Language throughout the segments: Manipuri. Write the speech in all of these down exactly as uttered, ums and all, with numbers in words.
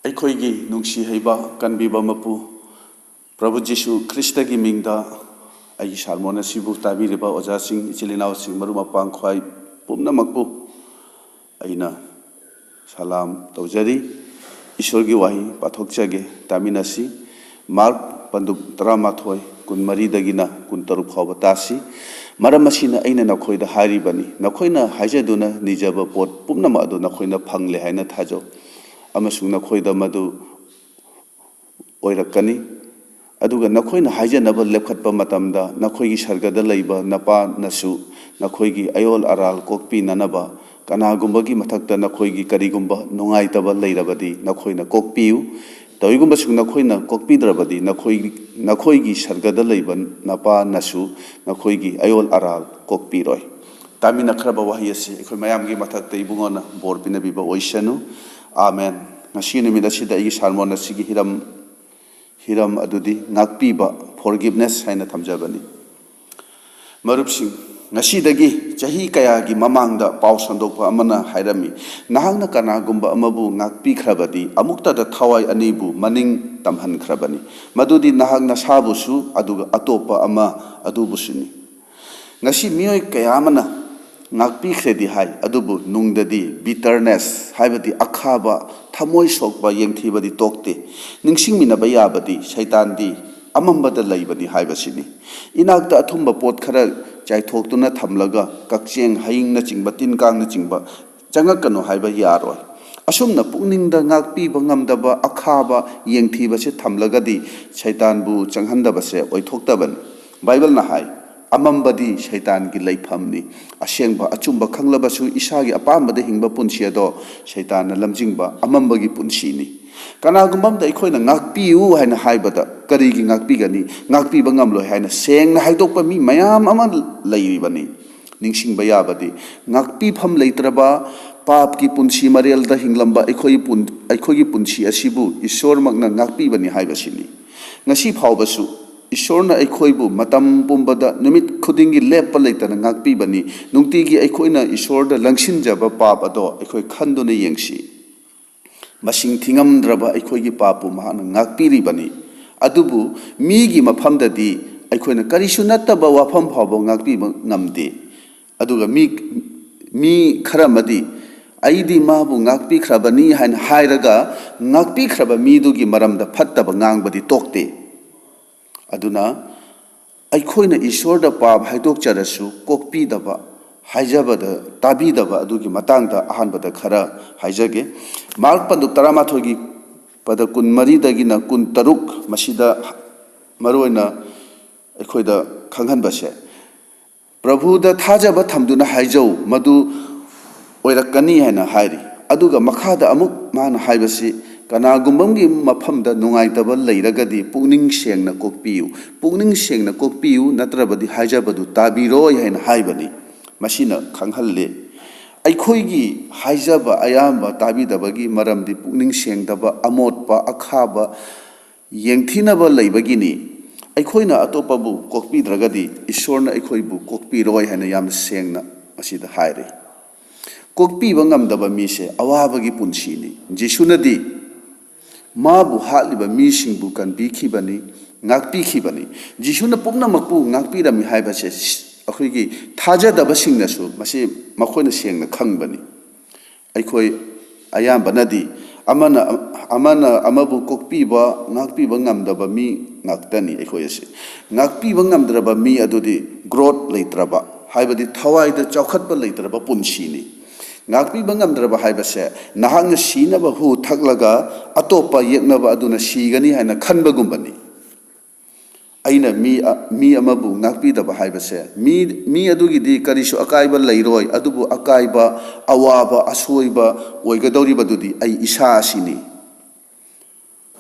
ꯑꯩꯈꯣꯏꯒꯤ ꯅꯨꯡꯁꯤ ꯍꯩꯕ ꯀꯟꯕꯤꯕ ꯃꯄꯨ ꯄ꯭ꯔꯚꯨ ꯖꯤꯁꯨ ꯈ꯭ꯔꯤꯁꯇꯒꯤ ꯃꯤꯡꯗ ꯑꯩꯒꯤ ꯁꯥꯔꯃꯣꯟ ꯑꯁꯤꯕꯨ ꯇꯥꯕꯤꯔꯤꯕ ꯑꯣꯖꯥꯁꯤꯡ, ꯏꯆꯤꯜ ꯏꯅꯥꯎꯁꯤꯡ, ꯃꯔꯨꯞ ꯃꯄꯥꯡ ꯈ꯭ꯋꯥꯏ ꯄꯨꯝꯅꯃꯛꯄꯨ ꯑꯩꯅ ꯁꯂꯥꯝ ꯇꯧꯖꯔꯤ꯫ ꯏꯁꯣꯔꯒꯤ ꯋꯥꯍꯩ ꯄꯥꯊꯣꯛꯆꯒꯦ, ꯇꯥꯃꯤꯟꯅꯁꯤ꯫ ꯃꯥꯔꯛ ꯄꯟꯗꯨꯞ ꯇꯔꯥꯃꯥꯊꯣꯏ, ꯀꯨꯟꯃꯔꯤꯗꯒꯤꯅ ꯀꯨꯟꯇꯔꯨꯛ ꯐꯥꯎꯕ ꯇꯥꯁꯤ꯫ ꯃꯔꯝ ꯑꯁꯤꯅ ꯑꯩꯅ ꯅꯈꯣꯏꯗ ꯍꯥꯏꯔꯤꯕꯅꯤ, ꯅꯈꯣꯏꯅ ꯍꯥꯏꯖꯗꯨꯅ ꯅꯤꯖꯕ ꯄꯣꯠ ꯄꯨꯝꯅꯃꯛ ꯑꯗꯨ ꯅꯈꯣꯏꯅ ꯐꯪꯂꯦ ꯍꯥꯏꯅ ꯊꯥꯖꯧ, ꯑꯃꯁꯨꯡ ꯅꯈꯣꯏꯗ ꯃꯗꯨ ꯑꯣꯏꯔꯛꯀꯅꯤ꯫ ꯑꯗꯨꯒ ꯅꯈꯣꯏꯅ ꯍꯥꯏꯖꯅꯕ ꯂꯦꯞꯈꯠꯄ ꯃꯇꯝꯗ, ꯅꯈꯣꯏꯒꯤ ꯁꯔꯒꯗ ꯂꯩꯕ ꯅꯄꯥꯅꯁꯨ ꯅꯈꯣꯏꯒꯤ ꯑꯌꯣꯜ ꯑꯔꯥꯜ ꯀꯣꯛꯄꯤꯅꯅꯕ ꯀꯅꯥꯒꯨꯝꯕꯒꯤ ꯃꯊꯛꯇ ꯅꯈꯣꯏꯒꯤ ꯀꯔꯤꯒꯨꯝꯕ ꯅꯨꯡꯉꯥꯏꯇꯕ ꯂꯩꯔꯕꯗꯤ ꯅꯈꯣꯏꯅ ꯀꯣꯛꯄꯤꯌꯨ꯫ ꯇꯧꯏꯒꯨꯝꯕꯁꯨ ꯅꯈꯣꯏꯅ ꯀꯣꯛꯄꯤꯗ꯭ꯔꯕꯗꯤ ꯅꯈꯣꯏ, ꯅꯈꯣꯏꯒꯤ ꯁꯔꯒꯗ ꯂꯩꯕ ꯅꯄꯥꯅꯁꯨ ꯅꯈꯣꯏꯒꯤ ꯑꯌꯣꯜ ꯑꯔꯥꯜ ꯀꯣꯛꯄꯤꯔꯣꯏ꯫ ꯇꯥꯃꯤꯟꯅꯈ꯭ꯔꯕ ꯋꯥꯍꯩ ꯑꯁꯤ ꯑꯩꯈꯣꯏ ꯃꯌꯥꯝꯒꯤ ꯃꯊꯛꯇ ꯏꯕꯨꯡꯉꯣꯅ ꯕꯣꯔ ꯄꯤꯅꯕꯤꯕ ꯑꯣꯏꯁꯅꯨ꯫ ꯑꯥꯃꯦꯟ꯫ ꯉꯁꯤ ꯅꯨꯃꯤꯠ ꯑꯁꯤꯗ ꯑꯩꯒꯤ ꯁꯥꯔꯃꯣꯟ ꯑꯁꯤꯒꯤ ꯍꯤꯔꯝ, ꯍꯤꯔꯝ ꯑꯗꯨꯗꯤ ꯉꯥꯛꯄꯤꯕ, forgiveness ꯍꯥꯏꯅ ꯊꯝꯖꯕꯅꯤ꯫ ꯃꯔꯨꯞꯁꯤꯡ, ꯉꯁꯤꯗꯒꯤ ꯆꯍꯤ ꯀꯌꯥꯒꯤ ꯃꯃꯥꯡꯗ ꯄꯥꯎ ꯁꯟꯗꯣꯛꯄ ꯑꯃꯅ ꯍꯥꯏꯔꯝꯃꯤ, "ꯅꯍꯥꯛꯅ ꯀꯅꯥꯒꯨꯝꯕ ꯑꯃꯕꯨ ꯉꯥꯛꯄꯤꯈ꯭ꯔꯕꯗꯤ, ꯑꯃꯨꯛꯇꯗ ꯊꯋꯥꯏ ꯑꯅꯤꯕꯨ ꯃꯅꯤꯡ ꯇꯝꯍꯟꯈ꯭ꯔꯕꯅꯤ, ꯃꯗꯨꯗꯤ ꯅꯍꯥꯛ ꯅꯁꯥꯕꯨꯁꯨ ꯑꯗꯨꯒ ꯑꯇꯣꯞꯄ ꯑꯃ ꯑꯗꯨꯕꯨꯁꯨꯅꯤ"꯫ ꯉꯁꯤ ꯃꯤꯑꯣꯏ ꯀꯌꯥ ꯑꯃꯅ ꯉꯥꯛꯄꯤꯈ꯭ꯔꯦꯗꯤ ꯍꯥꯏ, ꯑꯗꯨꯕꯨ ꯅꯨꯡꯗꯗꯤ bitterness, ꯍꯥꯏꯕꯗꯤ ꯑꯈꯥꯕ, ꯊꯃꯣꯏ ꯁꯣꯛꯄ, ꯌꯦꯡꯊꯤꯕꯗꯤ ꯇꯣꯛꯇꯦ꯫ ꯅꯤꯡꯁꯤꯡꯃꯤꯟꯅꯕ ꯌꯥꯕꯗꯤ ꯁꯩꯇꯥꯟꯗꯤ ꯑꯃꯝꯕꯗ ꯂꯩꯕꯅꯤ ꯍꯥꯏꯕꯁꯤꯅꯤ꯫ ꯏꯅꯥꯛꯇ ꯑꯊꯨꯝꯕ ꯄꯣꯠ ꯈꯔ ꯆꯥꯏꯊꯣꯛꯇꯨꯅ ꯊꯝꯂꯒ ꯀꯛꯆꯦꯡ, ꯍꯌꯤꯡꯅꯆꯤꯡꯕ, ꯇꯤꯟ ꯀꯥꯡꯅꯆꯤꯡꯕ ꯆꯪꯉꯛꯀꯅꯨ ꯍꯥꯏꯕ ꯌꯥꯔꯣꯏ꯫ ꯑꯁꯨꯝꯅ ꯄꯨꯛꯅꯤꯡꯗ ꯉꯥꯛꯄꯤꯕ ꯉꯝꯗꯕ ꯑꯈꯥꯕ ꯌꯦꯡꯊꯤꯕꯁꯦ ꯊꯝꯂꯒꯗꯤ ꯁꯩꯇꯥꯟꯕꯨ ꯆꯪꯍꯟꯗꯕꯁꯦ ꯑꯣꯏꯊꯣꯛꯇꯕꯅꯤ꯫ ꯕꯥꯏꯕꯜꯅ ꯍꯥꯏ, "ꯑꯃꯝꯕꯗꯤ ꯁꯩꯇꯥꯟꯒꯤ ꯂꯩꯐꯝꯅꯤ"꯫ ꯑꯁꯦꯡꯕ ꯑꯆꯨꯝꯕ ꯈꯪꯂꯕꯁꯨ ꯏꯁꯥꯒꯤ ꯑꯄꯥꯝꯕꯗ ꯍꯤꯡꯕ ꯄꯨꯟꯁꯤ ꯑꯗꯣ ꯁꯩꯇꯥꯟꯅ ꯂꯝꯖꯤꯡꯕ ꯑꯃꯝꯕꯒꯤ ꯄꯨꯟꯁꯤꯅꯤ꯫ ꯀꯅꯥꯒꯨꯝꯕ ꯑꯃꯗ ꯑꯩꯈꯣꯏꯅ "ꯉꯥꯛꯄꯤꯌꯨ" ꯍꯥꯏꯅ ꯍꯥꯏꯕꯗ ꯀꯔꯤꯒꯤ ꯉꯥꯛꯄꯤꯒꯅꯤ? ꯉꯥꯛꯄꯤꯕ ꯉꯝꯂꯣꯏ ꯍꯥꯏꯅ ꯁꯦꯡꯅ ꯍꯥꯏꯗꯣꯛꯄ ꯃꯤ ꯃꯌꯥꯝ ꯑꯃ ꯂꯩꯔꯤꯕꯅꯤ꯫ ꯅꯤꯡꯁꯤꯡꯕ ꯌꯥꯕꯗꯤ, ꯉꯥꯛꯄꯤꯐꯝ ꯂꯩꯇ꯭ꯔꯕ ꯄꯥꯞꯀꯤ ꯄꯨꯟꯁꯤ ꯃꯔꯦꯜꯗ ꯍꯤꯡꯂꯝꯕ ꯑꯩꯈꯣꯏ ꯄꯨꯟ-, ꯑꯩꯈꯣꯏꯒꯤ ꯄꯨꯟꯁꯤ ꯑꯁꯤꯕꯨ ꯏꯁꯣꯔꯃꯛꯅ ꯉꯥꯛꯄꯤꯕꯅꯤ ꯍꯥꯏꯕꯁꯤꯅꯤ꯫ ꯉꯁꯤ ꯐꯥꯎꯕꯁꯨ ꯏꯁꯣꯔꯅ ꯑꯩꯈꯣꯏꯕꯨ ꯃꯇꯝ ꯄꯨꯝꯕꯗ, ꯅꯨꯃꯤꯠ ꯈꯨꯗꯤꯡꯒꯤ ꯂꯦꯞꯄ ꯂꯩꯇꯅ ꯉꯥꯛꯄꯤꯕꯅꯤ꯫ ꯅꯨꯡꯇꯤꯒꯤ ꯑꯩꯈꯣꯏꯅ ꯏꯁꯣꯔꯗ ꯂꯪꯁꯤꯟꯖꯕ ꯄꯥꯞ ꯑꯗꯣ ꯑꯩꯈꯣꯏ ꯈꯟꯗꯨꯅ ꯌꯦꯡꯁꯤ꯫ ꯃꯁꯤꯡ ꯊꯤꯉꯝꯗ꯭ꯔꯕ ꯑꯩꯈꯣꯏꯒꯤ ꯄꯥꯞꯄꯨ ꯃꯍꯥꯛꯅ ꯉꯥꯛꯄꯤꯔꯤꯕꯅꯤ꯫ ꯑꯗꯨꯕꯨ ꯃꯤꯒꯤ ꯃꯐꯝꯗꯗꯤ ꯑꯩꯈꯣꯏꯅ ꯀꯔꯤꯁꯨ ꯅꯠꯇꯕ ꯋꯥꯐꯝ ꯐꯥꯎꯕ ꯉꯥꯛꯄꯤꯕ ꯉꯝꯗꯦ꯫ ꯑꯗꯨꯒ ꯃꯤ, ꯃꯤ ꯈꯔ ꯑꯃꯗꯤ "ꯑꯩꯗꯤ ꯃꯥꯕꯨ ꯉꯥꯛꯄꯤꯈ꯭ꯔꯕꯅꯤ" ꯍꯥꯏꯅ ꯍꯥꯏꯔꯒ, ꯉꯥꯛꯄꯤꯈ꯭ꯔꯕ ꯃꯤꯗꯨꯒꯤ ꯃꯔꯝꯗ ꯐꯠꯇꯕ ꯉꯥꯡꯕꯗꯤ ꯇꯣꯛꯇꯦ꯫ ꯑꯗꯨꯅ ꯑꯩꯈꯣꯏꯅ ꯏꯁꯣꯔꯗ ꯄꯥꯞ ꯍꯥꯏꯗꯣꯛꯆꯔꯁꯨ ꯀꯣꯛꯄꯤꯗꯕ, ꯍꯥꯏꯖꯕꯗ ꯇꯥꯕꯤꯗꯕ ꯑꯗꯨꯒꯤ ꯃꯇꯥꯡꯗ ꯑꯍꯥꯟꯕꯗ ꯈꯔ ꯍꯥꯏꯖꯒꯦ꯫ ꯃꯥꯔꯛ ꯄꯟꯗꯨꯞ ꯇꯔꯥꯃꯥꯊꯣꯏꯒꯤ ꯄꯗ ꯀꯨꯟꯃꯔꯤꯗꯒꯤꯅ ꯀꯨꯟꯇꯔꯨꯛ, ꯃꯁꯤꯗ ꯃꯔꯨꯑꯣꯏꯅ ꯑꯩꯈꯣꯏꯗ ꯈꯪꯍꯟꯕꯁꯦ, "ꯄ꯭ꯔꯚꯨꯗ ꯊꯥꯖꯕ ꯊꯝꯗꯨꯅ ꯍꯥꯏꯖꯧ, ꯃꯗꯨ ꯑꯣꯏꯔꯛꯀꯅꯤ" ꯍꯥꯏꯅ ꯍꯥꯏꯔꯤ꯫ ꯑꯗꯨꯒ ꯃꯈꯥꯗ ꯑꯃꯨꯛ ꯃꯥꯅ ꯍꯥꯏꯕꯁꯤ, "ꯀꯅꯥꯒꯨꯝꯕ ꯑꯃꯒꯤ ꯃꯐꯝꯗ ꯅꯨꯡꯉꯥꯏꯇꯕ ꯂꯩꯔꯒꯗꯤ ꯄꯨꯛꯅꯤꯡ ꯁꯦꯡꯅ ꯀꯣꯛꯄꯤꯌꯨ, ꯄꯨꯛꯅꯤꯡ ꯁꯦꯡꯅ ꯀꯣꯛꯄꯤꯌꯨ, ꯅꯠꯇ꯭ꯔꯕꯗꯤ ꯍꯥꯏꯖꯕꯗꯨ ꯇꯥꯕꯤꯔꯣꯏ" ꯍꯥꯏꯅ ꯍꯥꯏꯕꯅꯤ꯫ ꯃꯁꯤꯅ ꯈꯪꯍꯜꯂꯤ, ꯑꯩꯈꯣꯏꯒꯤ ꯍꯥꯏꯖꯕ ꯑꯌꯥꯝꯕ ꯇꯥꯕꯤꯗꯕꯒꯤ ꯃꯔꯝꯗꯤ ꯄꯨꯛꯅꯤꯡ ꯁꯦꯡꯗꯕ, ꯑꯃꯣꯠꯄ, ꯑꯈꯥꯕ, ꯌꯦꯡꯊꯤꯅꯕ ꯂꯩꯕꯒꯤꯅꯤ꯫ ꯑꯩꯈꯣꯏꯅ ꯑꯇꯣꯞꯄꯕꯨ ꯀꯣꯛꯄꯤꯗ꯭ꯔꯒꯗꯤ ꯏꯁꯣꯔꯅ ꯑꯩꯈꯣꯏꯕꯨ ꯀꯣꯛꯄꯤꯔꯣꯏ ꯍꯥꯏꯅ ꯌꯥꯝꯅ ꯁꯦꯡꯅ ꯃꯁꯤꯗ ꯍꯥꯏꯔꯤ꯫ ꯀꯣꯛꯄꯤꯕ ꯉꯝꯗꯕ ꯃꯤꯁꯦ ꯑꯋꯥꯕꯒꯤ ꯄꯨꯟꯁꯤꯅꯤ꯫ ꯖꯤꯁꯨꯅꯗꯤ ꯃꯥꯕꯨ ꯍꯥꯠꯂꯤꯕ ꯃꯤꯁꯤꯡꯕꯨ ꯀꯟꯕꯤꯈꯤꯕꯅꯤ, ꯉꯥꯛꯄꯤꯈꯤꯕꯅꯤ꯫ ꯖꯤꯁꯨꯅ ꯄꯨꯝꯅꯃꯛꯄꯨ ꯉꯥꯛꯄꯤꯔꯝꯃꯤ ꯍꯥꯏꯕꯁꯦ ꯑꯩꯈꯣꯏꯒꯤ ꯊꯥꯖꯗꯕꯁꯤꯡꯅꯁꯨ ꯃꯁꯤ ꯃꯈꯣꯏꯅ ꯁꯦꯡꯅ ꯈꯪꯕꯅꯤ꯫ ꯑꯩꯈꯣꯏ ꯑꯌꯥꯝꯕꯅꯗꯤ ꯑꯃꯅ, ꯑꯃꯅ ꯑꯃꯕꯨ ꯀꯣꯛꯄꯤꯕ, ꯉꯥꯛꯄꯤꯕ ꯉꯝꯗꯕ ꯃꯤ ꯉꯥꯛꯇꯅꯤ ꯑꯩꯈꯣꯏ ꯑꯁꯤ꯫ ꯉꯥꯛꯄꯤꯕ ꯉꯝꯗ꯭ꯔꯕ ꯃꯤ ꯑꯗꯨꯗꯤ growth ꯂꯩꯇ꯭ꯔꯕ, ꯍꯥꯏꯕꯗꯤ ꯊꯋꯥꯏꯗ ꯆꯥꯎꯈꯠꯄ ꯂꯩꯇ꯭ꯔꯕ ꯄꯨꯟꯁꯤꯅꯤ꯫ ꯉꯥꯛꯄꯤꯕ ꯉꯝꯗ꯭ꯔꯕ ꯍꯥꯏꯕꯁꯦ ꯅꯍꯥꯛꯅ ꯁꯤꯅꯕ ꯍꯨ ꯊꯛꯂꯒ ꯑꯇꯣꯞꯄ ꯌꯦꯛꯅꯕ ꯑꯗꯨꯅ ꯁꯤꯒꯅꯤ ꯍꯥꯏꯅ ꯈꯟꯕꯒꯨꯝꯕꯅꯤ꯫ ꯑꯩꯅ ꯃꯤ, ꯃꯤ ꯑꯃꯕꯨ ꯉꯥꯛꯄꯤꯗꯕ ꯍꯥꯏꯕꯁꯦ, ꯃꯤ, ꯃꯤ ꯑꯗꯨꯒꯤꯗꯤ ꯀꯔꯤꯁꯨ ꯑꯀꯥꯏꯕ ꯂꯩꯔꯣꯏ, ꯑꯗꯨꯕꯨ ꯑꯀꯥꯏꯕ, ꯑꯋꯥꯕ, ꯑꯁꯣꯏꯕ ꯑꯣꯏꯒꯗꯧꯔꯤꯕꯗꯨꯗꯤ ꯑꯩ ꯏꯁꯥ ꯑꯁꯤꯅꯤ꯫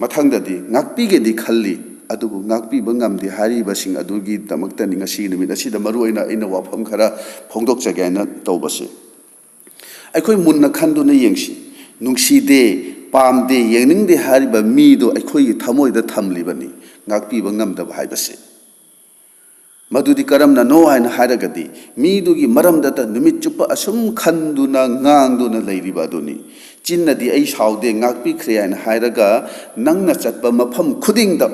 ꯃꯊꯪꯗꯗꯤ ꯉꯥꯛꯄꯤꯒꯦꯗꯤ ꯈꯜꯂꯤ, ꯑꯗꯨꯕꯨ ꯉꯥꯛꯄꯤꯕ ꯉꯝꯗꯦ ꯍꯥꯏꯔꯤꯕꯁꯤꯡ ꯑꯗꯨꯒꯤꯗꯃꯛꯇꯅꯤ ꯉꯁꯤꯒꯤ ꯅꯨꯃꯤꯠ ꯑꯁꯤꯗ ꯃꯔꯨꯑꯣꯏꯅ ꯑꯩꯅ ꯋꯥꯐꯝ ꯈꯔ ꯐꯣꯡꯗꯣꯛꯆꯒꯦ ꯍꯥꯏꯅ ꯇꯧꯕꯁꯦ꯫ ꯑꯩꯈꯣꯏ ꯃꯨꯟꯅ ꯈꯟꯗꯨꯅ ꯌꯦꯡꯁꯤ꯫ ꯅꯨꯡꯁꯤꯗꯦ, ꯄꯥꯝꯗꯦ, ꯌꯦꯡꯅꯤꯡꯗꯦ ꯍꯥꯏꯔꯤꯕ ꯃꯤꯗꯣ ꯑꯩꯈꯣꯏꯒꯤ ꯊꯃꯣꯏꯗ ꯊꯝꯂꯤꯕꯅꯤ, ꯉꯥꯛꯄꯤꯕ ꯉꯝꯗꯕ ꯍꯥꯏꯕꯁꯦ꯫ ꯃꯗꯨꯗꯤ ꯀꯔꯝꯅꯅꯣ ꯍꯥꯏꯅ ꯍꯥꯏꯔꯒꯗꯤ, ꯃꯤꯗꯨꯒꯤ ꯃꯔꯝꯗꯇ ꯅꯨꯃꯤꯠ ꯆꯨꯞꯄ ꯑꯁꯨꯝ ꯈꯟꯗꯨꯅ, ꯉꯥꯡꯗꯨꯅ ꯂꯩꯔꯤꯕ ꯑꯗꯨꯅꯤ꯫ ꯆꯤꯟꯅꯗꯤ "ꯑꯩ ꯁꯥꯎꯗꯦ, ꯉꯥꯛꯄꯤꯈ꯭ꯔꯦ" ꯍꯥꯏꯅ ꯍꯥꯏꯔꯒ, ꯅꯪꯅ ꯆꯠꯄ ꯃꯐꯝ ꯈꯨꯗꯤꯡꯗ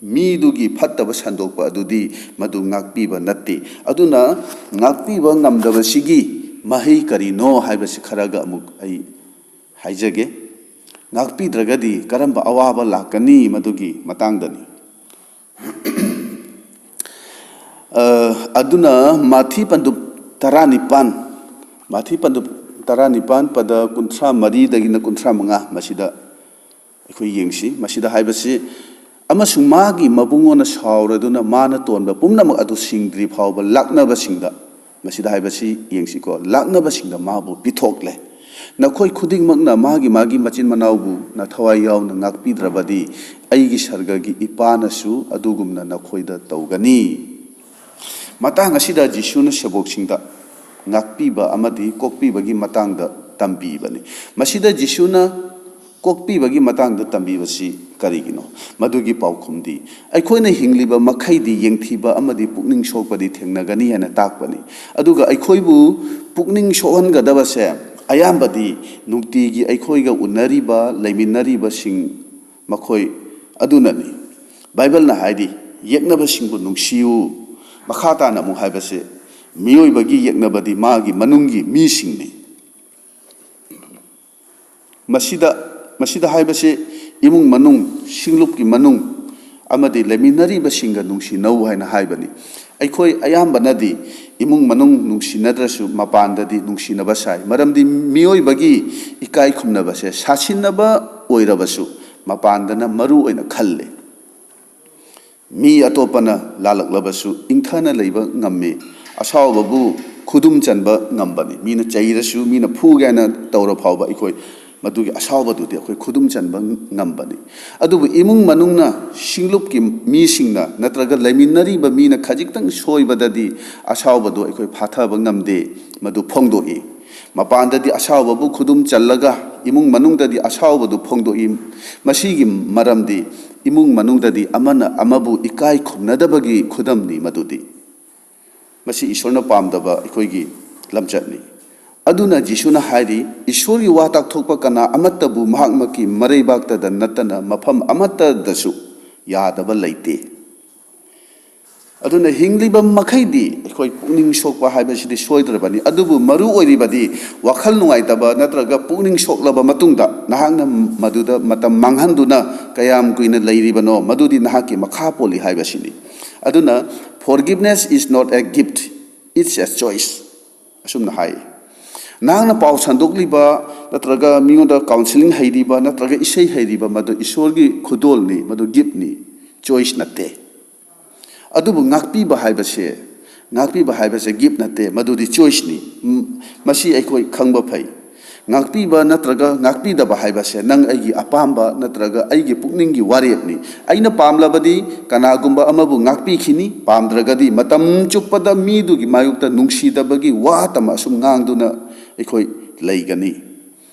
ꯃꯤꯗꯨꯒꯤ ꯐꯠꯇꯕ ꯁꯟꯗꯣꯛꯄ ꯑꯗꯨꯗꯤ ꯃꯗꯨ ꯉꯥꯛꯄꯤꯕ ꯅꯠꯇꯦ꯫ ꯑꯗꯨꯅ ꯉꯥꯛꯄꯤꯕ ꯉꯝꯗꯕꯁꯤꯒꯤ ꯃꯍꯩ ꯀꯔꯤꯅꯣ ꯍꯥꯏꯕꯁꯤ ꯈꯔꯒ ꯑꯃꯨꯛ ꯑꯩ ꯍꯥꯏꯖꯒꯦ꯫ ꯉꯥꯛꯄꯤꯗ꯭ꯔꯒꯗꯤ ꯀꯔꯝꯕ ꯑꯋꯥꯕ ꯂꯥꯛꯀꯅꯤ, ꯃꯗꯨꯒꯤ ꯃꯇꯥꯡꯗꯅꯤ꯫ ꯑ, ꯑꯗꯨꯅ ꯃꯥꯊꯤ ꯄꯟꯗꯨꯞ ꯇꯔꯥꯅꯤꯄꯥꯟ, ꯃꯥꯊꯤ ꯄꯟꯗꯨꯞ ꯇꯔꯥꯅꯤꯄꯥꯟ, ꯄꯗ ꯀꯨꯟꯊ꯭ꯔꯥ ꯃꯔꯤꯗꯒꯤꯅ ꯀꯨꯟꯊ꯭ꯔꯥ ꯃꯉꯥ, ꯃꯁꯤꯗ ꯑꯩꯈꯣꯏ ꯌꯦꯡꯁꯤ꯫ ꯃꯁꯤꯗ ꯍꯥꯏꯕꯁꯤ, "ꯑꯃꯁꯨꯡ ꯃꯥꯒꯤ ꯃꯕꯨꯡꯉꯣꯅ ꯁꯥꯎꯔꯗꯨꯅ ꯃꯥꯅ ꯇꯣꯟꯕ ꯄꯨꯝꯅꯃꯛ ꯑꯗꯨ ꯁꯤꯡꯗ꯭ꯔꯤ ꯐꯥꯎꯕ ꯂꯥꯛꯅꯕꯁꯤꯡꯗ", ꯃꯁꯤꯗ ꯍꯥꯏꯕꯁꯤ ꯌꯦꯡꯁꯤꯀꯣ, "ꯂꯥꯛꯅꯕꯁꯤꯡꯗ ꯃꯥꯕꯨ ꯄꯤꯊꯣꯛꯂꯦ꯫ ꯅꯈꯣꯏ ꯈꯨꯗꯤꯡꯃꯛꯅ ꯃꯥꯒꯤ ꯃꯥꯒꯤ ꯃꯆꯤꯟ ꯃꯅꯥꯎꯕꯨ ꯅꯊꯋꯥꯏ ꯌꯥꯎꯅ ꯉꯥꯛꯄꯤꯗ꯭ꯔꯕꯗꯤ, ꯑꯩꯒꯤ ꯁꯔꯒꯒꯤ ꯏꯄꯥꯅꯁꯨ ꯑꯗꯨꯒꯨꯝꯅ ꯅꯈꯣꯏꯗ ꯇꯧꯒꯅꯤ"꯫ ꯃꯇꯥꯡ ꯑꯁꯤꯗ ꯖꯤꯁꯨꯅ ꯁꯦꯕꯣꯛꯁꯤꯡꯗ ꯉꯥꯛꯄꯤꯕ ꯑꯃꯗꯤ ꯀꯣꯛꯄꯤꯕꯒꯤ ꯃꯇꯥꯡꯗ ꯇꯝꯕꯤꯕꯅꯤ꯫ ꯃꯁꯤꯗ ꯖꯤꯁꯨꯅ ꯀꯣꯛꯄꯤꯕꯒꯤ ꯃꯇꯥꯡꯗ ꯇꯝꯕꯤꯕꯁꯤ ꯀꯔꯤꯒꯤꯅꯣ? ꯃꯗꯨꯒꯤ ꯄꯥꯎꯈꯨꯝꯗꯤ, ꯑꯩꯈꯣꯏꯅ ꯍꯤꯡꯂꯤꯕ ꯃꯈꯩꯗꯤ ꯌꯦꯡꯊꯤꯕ ꯑꯃꯗꯤ ꯄꯨꯛꯅꯤꯡ ꯁꯣꯛꯄꯗꯤ ꯊꯦꯡꯅꯒꯅꯤ ꯍꯥꯏꯅ ꯇꯥꯛꯄꯅꯤ꯫ ꯑꯗꯨꯒ ꯑꯩꯈꯣꯏꯕꯨ ꯄꯨꯛꯅꯤꯡ ꯁꯣꯛꯍꯟꯒꯗꯕꯁꯦ ꯑꯌꯥꯝꯕꯗꯤ ꯅꯨꯡꯇꯤꯒꯤ ꯑꯩꯈꯣꯏꯒ ꯎꯅꯔꯤꯕ, ꯂꯩꯃꯤꯟꯅꯔꯤꯕꯁꯤꯡ ꯃꯈꯣꯏ ꯑꯗꯨꯅꯅꯤ꯫ ꯕꯥꯏꯕꯜꯅ ꯍꯥꯏꯔꯤ, "ꯌꯦꯛꯅꯕꯁꯤꯡꯕꯨ ꯅꯨꯡꯁꯤꯌꯨ"꯫ ꯃꯈꯥ ꯇꯥꯅ ꯑꯃꯨꯛ ꯍꯥꯏꯕꯁꯦ, "ꯃꯤꯑꯣꯏꯕꯒꯤ ꯌꯦꯛꯅꯕꯗꯤ ꯃꯥꯒꯤ ꯃꯅꯨꯡꯒꯤ ꯃꯤꯁꯤꯡꯅꯤ"꯫ ꯃꯁꯤꯗ, ꯃꯁꯤꯗ ꯍꯥꯏꯕꯁꯤ ꯏꯃꯨꯡ ꯃꯅꯨꯡ, ꯁꯤꯡꯂꯨꯞꯀꯤ ꯃꯅꯨꯡ ꯑꯃꯗꯤ ꯂꯩꯃꯤꯟꯅꯔꯤꯕꯁꯤꯡꯒ ꯅꯨꯡꯁꯤꯅꯧ ꯍꯥꯏꯅ ꯍꯥꯏꯕꯅꯤ꯫ ꯑꯩꯈꯣꯏ ꯑꯌꯥꯝꯕꯅꯗꯤ ꯏꯃꯨꯡ ꯃꯅꯨꯡ ꯅꯨꯡꯁꯤꯅꯗ꯭ꯔꯁꯨ ꯃꯄꯥꯟꯗꯗꯤ ꯅꯨꯡꯁꯤꯅꯕ ꯁꯥꯏ꯫ ꯃꯔꯝꯗꯤ ꯃꯤꯑꯣꯏꯕꯒꯤ ꯏꯀꯥꯏ ꯈꯨꯝꯅꯕꯁꯦ ꯁꯥꯁꯤꯟꯅꯕ ꯑꯣꯏꯔꯕꯁꯨ ꯃꯄꯥꯟꯗꯅ ꯃꯔꯨ ꯑꯣꯏꯅ ꯈꯜꯂꯤ꯫ ꯃꯤ ꯑꯇꯣꯞꯄꯅ ꯂꯥꯜꯂꯛꯂꯕꯁꯨ ꯏꯪꯊꯅ ꯂꯩꯕ ꯉꯝꯃꯤ꯫ ꯑꯁꯥꯎꯕꯕꯨ ꯈꯨꯗꯨꯝ ꯆꯟꯕ ꯉꯝꯕꯅꯤ꯫ ꯃꯤꯅ ꯆꯩꯔꯁꯨ, ꯃꯤꯅ ꯐꯨꯒꯦ ꯍꯥꯏꯅ ꯇꯧꯔ ꯐꯥꯎꯕ ꯑꯩꯈꯣꯏ ꯃꯗꯨꯒꯤ ꯑꯁꯥꯎꯕꯗꯨꯗꯤ ꯑꯩꯈꯣꯏ ꯈꯨꯗꯨꯝ ꯆꯟꯕ ꯉꯝꯕꯅꯤ꯫ ꯑꯗꯨꯕꯨ ꯏꯃꯨꯡ ꯃꯅꯨꯡꯅ, ꯁꯤꯡꯂꯨꯞꯀꯤ ꯃꯤꯁꯤꯡꯅ ꯅꯠꯇ꯭ꯔꯒ ꯂꯩꯃꯤꯟꯅꯔꯤꯕ ꯃꯤꯅ ꯈꯖꯤꯛꯇꯪ ꯁꯣꯏꯕꯗꯗꯤ ꯑꯁꯥꯎꯕꯗꯨ ꯑꯩꯈꯣꯏ ꯐꯥꯊꯕ ꯉꯝꯗꯦ, ꯃꯗꯨ ꯐꯣꯡꯗꯣꯛꯏ꯫ ꯃꯄꯥꯟꯗꯗꯤ ꯑꯁꯥꯎꯕꯕꯨ ꯈꯨꯗꯨꯝ ꯆꯜꯂꯒ ꯏꯃꯨꯡ ꯃꯅꯨꯡꯗꯗꯤ ꯑꯁꯥꯎꯕꯗꯨ ꯐꯣꯡꯗꯣꯛꯏ꯫ ꯃꯁꯤꯒꯤ ꯃꯔꯝꯗꯤ ꯏꯃꯨꯡ ꯃꯅꯨꯡꯗꯗꯤ ꯑꯃꯅ ꯑꯃꯕꯨ ꯏꯀꯥꯏ ꯈꯨꯝꯅꯗꯕꯒꯤ ꯈꯨꯗꯝꯅꯤ ꯃꯗꯨꯗꯤ꯫ ꯃꯁꯤ ꯏꯁꯣꯔꯅ ꯄꯥꯝꯗꯕ ꯑꯩꯈꯣꯏꯒꯤ ꯂꯝꯆꯠꯅꯤ꯫ ꯑꯗꯨꯅ ꯖꯤꯁꯨꯅ ꯍꯥꯏꯔꯤ, "ꯏꯁꯣꯔꯒꯤ ꯋꯥ ꯇꯥꯛꯊꯣꯛꯄ ꯀꯅꯥ ꯑꯃꯠꯇꯕꯨ ꯃꯍꯥꯛꯃꯛꯀꯤ ꯃꯔꯩꯕꯥꯛꯇꯗ ꯅꯠꯇꯅ ꯃꯐꯝ ꯑꯃꯠꯇꯗꯁꯨ ꯌꯥꯗꯕ ꯂꯩꯇꯦ"꯫ ꯑꯗꯨꯅ ꯍꯤꯡꯂꯤꯕ ꯃꯈꯩꯗꯤ ꯑꯩꯈꯣꯏ ꯄꯨꯛꯅꯤꯡ ꯁꯣꯛꯄ ꯍꯥꯏꯕꯁꯤꯗꯤ ꯁꯣꯏꯗ꯭ꯔꯕꯅꯤ꯫ ꯑꯗꯨꯕꯨ ꯃꯔꯨ ꯑꯣꯏꯔꯤꯕꯗꯤ ꯋꯥꯈꯜ ꯅꯨꯡꯉꯥꯏꯇꯕ ꯅꯠꯇ꯭ꯔꯒ ꯄꯨꯛꯅꯤꯡ ꯁꯣꯛꯂꯕ ꯃꯇꯨꯡꯗ ꯅꯍꯥꯛꯅ ꯃꯗꯨꯗ ꯃꯇꯝ ꯃꯥꯡꯍꯟꯗꯨꯅ ꯀꯌꯥꯝ ꯀꯨꯏꯅ ꯂꯩꯔꯤꯕꯅꯣ, ꯃꯗꯨꯗꯤ ꯅꯍꯥꯛꯀꯤ ꯃꯈꯥ ꯄꯣꯜꯂꯤ ꯍꯥꯏꯕꯁꯤꯅꯤ꯫ ꯑꯗꯨꯅ, "Forgiveness is not a gift, it's a choice", ꯑꯁꯨꯝꯅ ꯍꯥꯏ꯫ ꯅꯍꯥꯛꯅ ꯄꯥꯎ ꯁꯟꯗꯣꯛꯂꯤꯕ ꯅꯠꯇ꯭ꯔꯒ ꯃꯤꯉꯣꯟꯗ ꯀꯥꯎꯟꯁꯤꯂꯤꯡ ꯍꯩꯔꯤꯕ ꯅꯠꯇ꯭ꯔꯒ ꯏꯁꯩ ꯍꯩꯔꯤꯕ, ꯃꯗꯨ ꯏꯁꯣꯔꯒꯤ ꯈꯨꯗꯣꯜꯅꯤ, ꯃꯗꯨ ꯒꯤꯐꯅꯤ, ꯆꯣꯏꯁ ꯅꯠꯇꯦ꯫ ꯑꯗꯨꯕꯨ ꯉꯥꯛꯄꯤꯕ ꯍꯥꯏꯕꯁꯦ, ꯉꯥꯛꯄꯤꯕ ꯍꯥꯏꯕꯁꯦ ꯒꯤꯐ ꯅꯠꯇꯦ, ꯃꯗꯨꯗꯤ ꯆꯣꯏꯁꯅꯤ꯫ ꯎꯝ, ꯃꯁꯤ ꯑꯩꯈꯣꯏ ꯈꯪꯕ ꯐꯩ꯫ ꯉꯥꯛꯄꯤꯕ ꯅꯠꯇ꯭ꯔꯒ ꯉꯥꯛꯄꯤꯗꯕ ꯍꯥꯏꯕꯁꯦ ꯅꯪ ꯑꯩꯒꯤ ꯑꯄꯥꯝꯕ ꯅꯠꯇ꯭ꯔꯒ ꯑꯩꯒꯤ ꯄꯨꯛꯅꯤꯡꯒꯤ ꯋꯥꯔꯦꯞꯅꯤ꯫ ꯑꯩꯅ ꯄꯥꯝꯂꯕꯗꯤ ꯀꯅꯥꯒꯨꯝꯕ ꯑꯃꯕꯨ ꯉꯥꯛꯄꯤꯈꯤꯅꯤ, ꯄꯥꯝꯗ꯭ꯔꯒꯗꯤ ꯃꯇꯝ ꯆꯨꯞꯄꯗ ꯃꯤꯗꯨꯒꯤ ꯃꯥꯌꯣꯛꯇ ꯅꯨꯡꯁꯤꯗꯕꯒꯤ ꯋꯥ ꯇꯝ ꯑꯁꯨꯝ ꯉꯥꯡꯗꯨꯅ ꯑꯩꯈꯣꯏ ꯂꯩꯒꯅꯤ꯫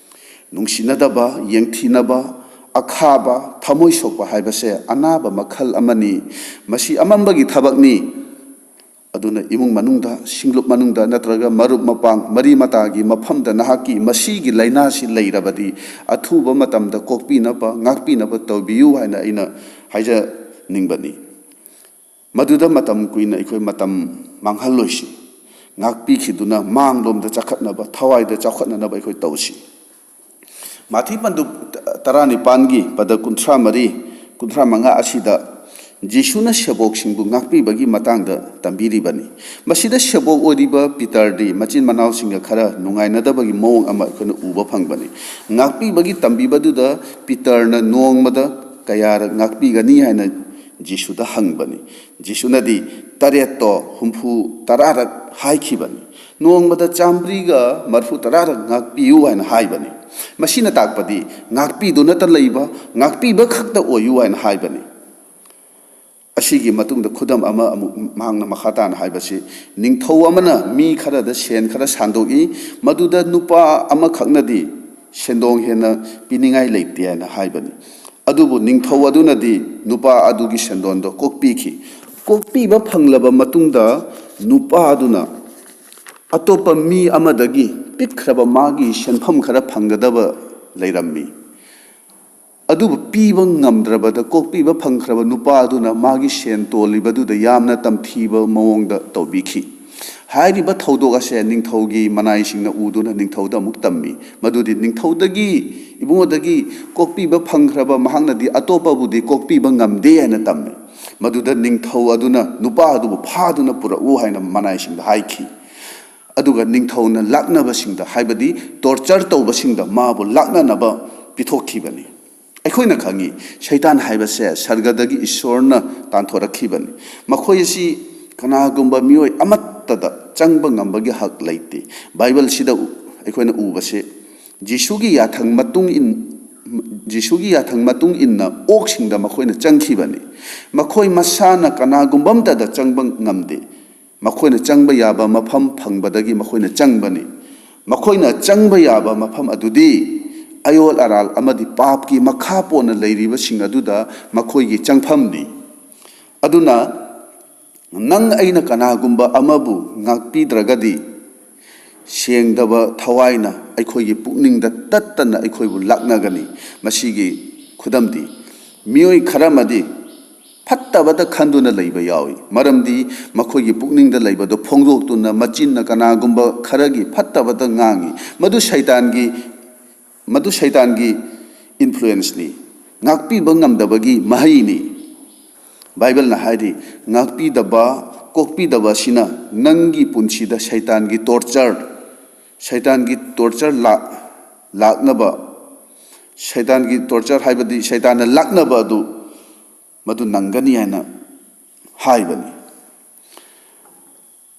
ꯅꯨꯡꯁꯤꯅꯗꯕ, ꯌꯦꯡꯊꯤꯅꯕ, ꯑꯈꯥꯕ, ꯊꯃꯣꯏ ꯁꯣꯛꯄ ꯍꯥꯏꯕꯁꯦ ꯑꯅꯥꯕ ꯃꯈꯜ ꯑꯃꯅꯤ꯫ ꯃꯁꯤ ꯑꯃꯝꯕꯒꯤ ꯊꯕꯛꯅꯤ꯫ ꯑꯗꯨꯅ ꯏꯃꯨꯡ ꯃꯅꯨꯡꯗ, ꯁꯤꯡꯂꯨꯞ ꯃꯅꯨꯡꯗ ꯅꯠꯇ꯭ꯔꯒ ꯃꯔꯨꯞ ꯃꯄꯥꯡ, ꯃꯔꯤ ꯃꯇꯥꯒꯤ ꯃꯐꯝꯗ ꯅꯍꯥꯛꯀꯤ ꯃꯁꯤꯒꯤ ꯂꯥꯏꯅꯥꯁꯤ ꯂꯩꯔꯕꯗꯤ, ꯑꯊꯨꯕ ꯃꯇꯝꯗ ꯀꯣꯛꯄꯤꯅꯕ, ꯉꯥꯛꯄꯤꯅꯕ ꯇꯧꯕꯤꯌꯨ ꯍꯥꯏꯅ ꯑꯩꯅ ꯍꯥꯏꯖꯅꯤꯡꯕꯅꯤ꯫ ꯃꯗꯨꯗ ꯃꯇꯝ ꯀꯨꯏꯅ ꯑꯩꯈꯣꯏ ꯃꯇꯝ ꯃꯥꯡꯍꯜꯂꯣꯏꯁꯤ꯫ ꯉꯥꯛꯄꯤꯈꯤꯗꯨꯅ ꯃꯥꯡꯂꯣꯝꯗ ꯆꯈꯠꯅꯕ, ꯊꯋꯥꯏꯗ ꯆꯥꯎꯈꯠꯅꯅꯕ ꯑꯩꯈꯣꯏ ꯇꯧꯁꯤ꯫ ꯃꯥꯊꯤ ꯄꯟꯗꯨꯞ ꯇꯔꯥꯅꯤꯄꯥꯟꯒꯤ ꯄꯗ ꯀꯨꯟꯊ꯭ꯔꯥ ꯃꯔꯤ, ꯀꯨꯟꯊ꯭ꯔꯥ ꯃꯉꯥ ꯑꯁꯤꯗ ꯖꯤꯁꯨꯅ ꯁꯦꯕꯣꯛꯁꯤꯡꯕꯨ ꯉꯥꯛꯄꯤꯕꯒꯤ ꯃꯇꯥꯡꯗ ꯇꯝꯕꯤꯔꯤꯕꯅꯤ꯫ ꯃꯁꯤꯗ ꯁꯦꯕꯣꯛ ꯑꯣꯏꯔꯤꯕ ꯄꯤꯇꯔꯗꯤ ꯃꯆꯤꯟ ꯃꯅꯥꯎꯁꯤꯡꯒ ꯈꯔ ꯅꯨꯡꯉꯥꯏꯅꯗꯕꯒꯤ ꯃꯑꯣꯡ ꯑꯃ ꯑꯩꯈꯣꯏꯅ ꯎꯕ ꯐꯪꯕꯅꯤ꯫ ꯉꯥꯛꯄꯤꯕꯒꯤ ꯇꯝꯕꯤꯕꯗꯨꯗ ꯄꯤꯇꯔꯅ ꯅꯣꯡꯃꯗ ꯀꯌꯥꯔꯛ ꯉꯥꯛꯄꯤꯒꯅꯤ ꯍꯥꯏꯅ ꯖꯤꯁꯨꯗ ꯍꯪꯕꯅꯤ꯫ ꯖꯤꯁꯨꯅꯗꯤ ꯇꯔꯦꯠꯇꯣ ꯍꯨꯝꯐꯨ ꯇꯔꯥꯔꯛ ꯍꯥꯏꯈꯤꯕꯅꯤ꯫ ꯅꯣꯡꯃꯗ ꯆꯥꯝꯃꯔꯤꯒ ꯃꯔꯐꯨ ꯇꯔꯥꯔꯛ ꯉꯥꯛꯄꯤꯌꯨ ꯍꯥꯏꯅ ꯍꯥꯏꯕꯅꯤ꯫ ꯃꯁꯤꯅ ꯇꯥꯛꯄꯗꯤ ꯉꯥꯛꯄꯤꯗꯨꯅꯇ ꯂꯩꯕ, ꯉꯥꯛꯄꯤꯕ ꯈꯛꯇ ꯑꯣꯏꯌꯨ ꯍꯥꯏꯅ ꯍꯥꯏꯕꯅꯤ꯫ ꯑꯁꯤꯒꯤ ꯃꯇꯨꯡꯗ ꯈꯨꯗꯝ ꯑꯃ ꯑꯃꯨꯛ ꯃꯍꯥꯛꯅ ꯃꯈꯥ ꯇꯥꯅ ꯍꯥꯏꯕꯁꯤ, ꯅꯤꯡꯊꯧ ꯑꯃꯅ ꯃꯤ ꯈꯔꯗ ꯁꯦꯟ ꯈꯔ ꯁꯥꯟꯗꯣꯛꯏ, ꯃꯗꯨꯗ ꯅꯨꯄꯥ ꯑꯃꯈꯛꯅꯗꯤ ꯁꯦꯟꯗꯣꯡ ꯍꯦꯟꯅ ꯄꯤꯅꯤꯡꯉꯥꯏ ꯂꯩꯇꯦ ꯍꯥꯏꯅ ꯍꯥꯏꯕꯅꯤ꯫ ꯑꯗꯨꯕꯨ ꯅꯤꯡꯊꯧ ꯑꯗꯨꯅꯗꯤ ꯅꯨꯄꯥ ꯑꯗꯨꯒꯤ ꯁꯦꯟꯗꯣꯟꯗꯣ ꯀꯣꯛꯄꯤꯈꯤ꯫ ꯀꯣꯛꯄꯤꯕ ꯐꯪꯂꯕ ꯃꯇꯨꯡꯗ ꯅꯨꯄꯥ ꯑꯗꯨꯅ ꯑꯇꯣꯞꯄ ꯃꯤ ꯑꯃꯗꯒꯤ ꯄꯤꯛꯈ꯭ꯔꯕ ꯃꯥꯒꯤ ꯁꯦꯟꯐꯝ ꯈꯔ ꯐꯪꯒꯗꯕ ꯂꯩꯔꯝꯃꯤ꯫ ꯑꯗꯨꯕꯨ ꯄꯤꯕ ꯉꯝꯗ꯭ꯔꯕꯗ ꯀꯣꯛꯄꯤꯕ ꯐꯪꯈ꯭ꯔꯕ ꯅꯨꯄꯥ ꯑꯗꯨꯅ ꯃꯥꯒꯤ ꯁꯦꯟ ꯇꯣꯜꯂꯤꯕꯗꯨꯗ ꯌꯥꯝꯅ ꯇꯝꯊꯤꯕ ꯃꯑꯣꯡꯗ ꯇꯧꯕꯤꯈꯤ꯫ ꯍꯥꯏꯔꯤꯕ ꯊꯧꯗꯣꯛ ꯑꯁꯦ ꯅꯤꯡꯊꯧꯒꯤ ꯃꯅꯥꯏꯁꯤꯡꯅ ꯎꯗꯨꯅ ꯅꯤꯡꯊꯧꯗ ꯑꯃꯨꯛ ꯇꯝꯃꯤ꯫ ꯃꯗꯨꯗꯤ ꯅꯤꯡꯊꯧꯗꯒꯤ, ꯏꯕꯨꯡꯉꯣꯗꯒꯤ ꯀꯣꯛꯄꯤꯕ ꯐꯪꯈ꯭ꯔꯕ ꯃꯍꯥꯛꯅꯗꯤ ꯑꯇꯣꯞꯄꯕꯨꯗꯤ ꯀꯣꯛꯄꯤꯕ ꯉꯝꯗꯦ ꯍꯥꯏꯅ ꯇꯝꯃꯤ꯫ ꯃꯗꯨꯗ ꯅꯤꯡꯊꯧ ꯑꯗꯨꯅ ꯅꯨꯄꯥ ꯑꯗꯨꯕꯨ ꯐꯥꯗꯨꯅ ꯄꯨꯔꯛꯎ ꯍꯥꯏꯅ ꯃꯅꯥꯏꯁꯤꯡꯗ ꯍꯥꯏꯈꯤ꯫ ꯑꯗꯨꯒ ꯅꯤꯡꯊꯧꯅ ꯂꯥꯛꯅꯕꯁꯤꯡꯗ, ꯍꯥꯏꯕꯗꯤ ꯇꯣꯔꯆꯔ ꯇꯧꯕꯁꯤꯡꯗ ꯃꯥꯕꯨ ꯂꯥꯛꯅꯅꯕ ꯄꯤꯊꯣꯛꯈꯤꯕꯅꯤ꯫ ꯑꯩꯈꯣꯏꯅ ꯈꯪꯉꯤ, ꯁꯩꯇꯥꯟ ꯍꯥꯏꯕꯁꯦ ꯁꯔꯒꯗꯒꯤ ꯏꯁꯣꯔꯅ ꯇꯥꯟꯊꯣꯔꯛꯈꯤꯕꯅꯤ꯫ ꯃꯈꯣꯏ ꯑꯁꯤ ꯀꯅꯥꯒꯨꯝꯕ ꯃꯤꯑꯣꯏ ꯑꯃꯠꯇꯗ ꯆꯪꯕ ꯉꯝꯕꯒꯤ ꯍꯛ ꯂꯩꯇꯦ꯫ ꯕꯥꯏꯕꯜꯁꯤꯗ ꯎ-, ꯑꯩꯈꯣꯏꯅ ꯎꯕꯁꯦ, ꯖꯤꯁꯨꯒꯤ ꯌꯥꯊꯪ ꯃꯇꯨꯡ ꯏꯟ-, ꯖꯤꯁꯨꯒꯤ ꯌꯥꯊꯪ ꯃꯇꯨꯡ ꯏꯟꯅ ꯑꯣꯛꯁꯤꯡꯗ ꯃꯈꯣꯏꯅ ꯆꯪꯈꯤꯕꯅꯤ꯫ ꯃꯈꯣꯏ ꯃꯁꯥꯅ ꯀꯅꯥꯒꯨꯝꯕ ꯑꯃꯠꯇꯗ ꯆꯪꯕ ꯉꯝꯗꯦ꯫ ꯃꯈꯣꯏꯅ ꯆꯪꯕ ꯌꯥꯕ ꯃꯐꯝ ꯐꯪꯕꯗꯒꯤ ꯃꯈꯣꯏꯅ ꯆꯪꯕꯅꯤ꯫ ꯃꯈꯣꯏꯅ ꯆꯪꯕ ꯌꯥꯕ ꯃꯐꯝ ꯑꯗꯨꯗꯤ ꯑꯌꯣꯜ ꯑꯔꯥꯜ ꯑꯃꯗꯤ ꯄꯥꯞꯀꯤ ꯃꯈꯥ ꯄꯣꯟꯅ ꯂꯩꯔꯤꯕꯁꯤꯡ ꯑꯗꯨꯗ ꯃꯈꯣꯏꯒꯤ ꯆꯪꯐꯝꯅꯤ꯫ ꯑꯗꯨꯅ ꯅꯪ ꯑꯩꯅ ꯀꯅꯥꯒꯨꯝꯕ ꯑꯃꯕꯨ ꯉꯥꯛꯄꯤꯗ꯭ꯔꯒꯗꯤ, ꯁꯦꯡꯗꯕ ꯊꯋꯥꯏꯅ ꯑꯩꯈꯣꯏꯒꯤ ꯄꯨꯛꯅꯤꯡꯗ ꯇꯠꯇꯅ ꯑꯩꯈꯣꯏꯕꯨ ꯂꯥꯛꯅꯒꯅꯤ꯫ ꯃꯁꯤꯒꯤ ꯈꯨꯗꯝꯗꯤ, ꯃꯤꯑꯣꯏ ꯈꯔ ꯑꯃꯗꯤ ꯐꯠꯇꯕꯇ ꯈꯟꯗꯨꯅ ꯂꯩꯕ ꯌꯥꯎꯏ, ꯃꯔꯝꯗꯤ ꯃꯈꯣꯏꯒꯤ ꯄꯨꯛꯅꯤꯡꯗ ꯂꯩꯕꯗꯨ ꯐꯣꯡꯗꯣꯛꯇꯨꯅ ꯃꯆꯤꯟꯅ ꯀꯅꯥꯒꯨꯝꯕ ꯈꯔꯒꯤ ꯐꯠꯇꯕꯇ ꯉꯥꯡꯏ꯫ ꯃꯗꯨ ꯁꯩꯇꯥꯟꯒꯤ, ꯃꯗꯨ ꯁꯩꯇꯥꯟꯒꯤ ꯏꯟꯐ꯭ꯂꯨꯌꯦꯟꯁꯅꯤ, ꯉꯥꯛꯄꯤꯕ ꯉꯝꯗꯕꯒꯤ ꯃꯍꯩꯅꯤ꯫ ꯕꯥꯏꯕꯜꯅ ꯍꯥꯏꯔꯤ, ꯉꯥꯛꯄꯤꯗꯕ, ꯀꯣꯛꯄꯤꯗꯕ ꯑꯁꯤꯅ ꯅꯪꯒꯤ ꯄꯨꯟꯁꯤꯗ ꯁꯩꯇꯥꯟꯒꯤ ꯇꯣꯔꯆꯔ, ꯁꯩꯇꯥꯟꯒꯤ ꯇꯣꯔꯆꯔ ꯂꯥꯛ-, ꯂꯥꯛꯅꯕ, ꯁꯩꯇꯥꯟꯒꯤ ꯇꯣꯔꯆꯔ ꯍꯥꯏꯕꯗꯤ ꯁꯩꯇꯥꯟꯅ ꯂꯥꯛꯅꯕ ꯑꯗꯨ, ꯃꯗꯨ ꯅꯪꯒꯅꯤ ꯍꯥꯏꯅ ꯍꯥꯏꯕꯅꯤ꯫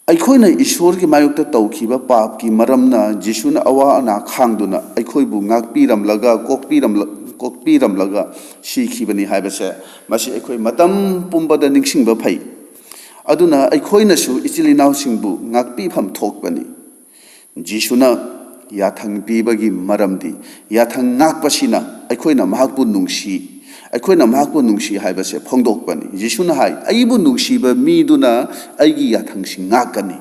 ꯑꯩꯈꯣꯏꯅ ꯏꯁꯣꯔꯒꯤ ꯃꯥꯌꯣꯛꯇ ꯇꯧꯈꯤꯕ ꯄꯥꯞꯀꯤ ꯃꯔꯝꯅ ꯖꯤꯁꯨꯅ ꯑꯋꯥ ꯑꯅꯥ ꯈꯥꯡꯗꯨꯅ ꯑꯩꯈꯣꯏꯕꯨ ꯉꯥꯛꯄꯤꯔꯝꯂꯒ, ꯀꯣꯛꯄꯤꯔꯝꯂ-, ꯀꯣꯛꯄꯤꯔꯝꯂꯒ ꯁꯤꯈꯤꯕꯅꯤ ꯍꯥꯏꯕꯁꯦ, ꯃꯁꯤ ꯑꯩꯈꯣꯏ ꯃꯇꯝ ꯄꯨꯝꯕꯗ ꯅꯤꯡꯁꯤꯡꯕ ꯐꯩ꯫ ꯑꯗꯨꯅ ꯑꯩꯈꯣꯏꯅꯁꯨ ꯏꯆꯤꯜ ꯏꯅꯥꯎꯁꯤꯡꯕꯨ ꯉꯥꯛꯄꯤꯐꯝ ꯊꯣꯛꯄꯅꯤ꯫ ꯖꯤꯁꯨꯅ ꯌꯥꯊꯪ ꯄꯤꯕꯒꯤ ꯃꯔꯝꯗꯤ, ꯌꯥꯊꯪ ꯉꯥꯛꯄꯁꯤꯅ ꯑꯩꯈꯣꯏꯅ ꯃꯍꯥꯛꯄꯨ ꯅꯨꯡꯁꯤ, ꯑꯩꯈꯣꯏꯅ ꯃꯍꯥꯛꯄꯨ ꯅꯨꯡꯁꯤ ꯍꯥꯏꯕꯁꯦ ꯐꯣꯡꯗꯣꯛꯄꯅꯤ꯫ ꯖꯤꯁꯨꯅ ꯍꯥꯏ, "ꯑꯩꯕꯨ ꯅꯨꯡꯁꯤꯕ ꯃꯤꯗꯨꯅ ꯑꯩꯒꯤ ꯌꯥꯊꯪꯁꯤ ꯉꯥꯛꯀꯅꯤ"꯫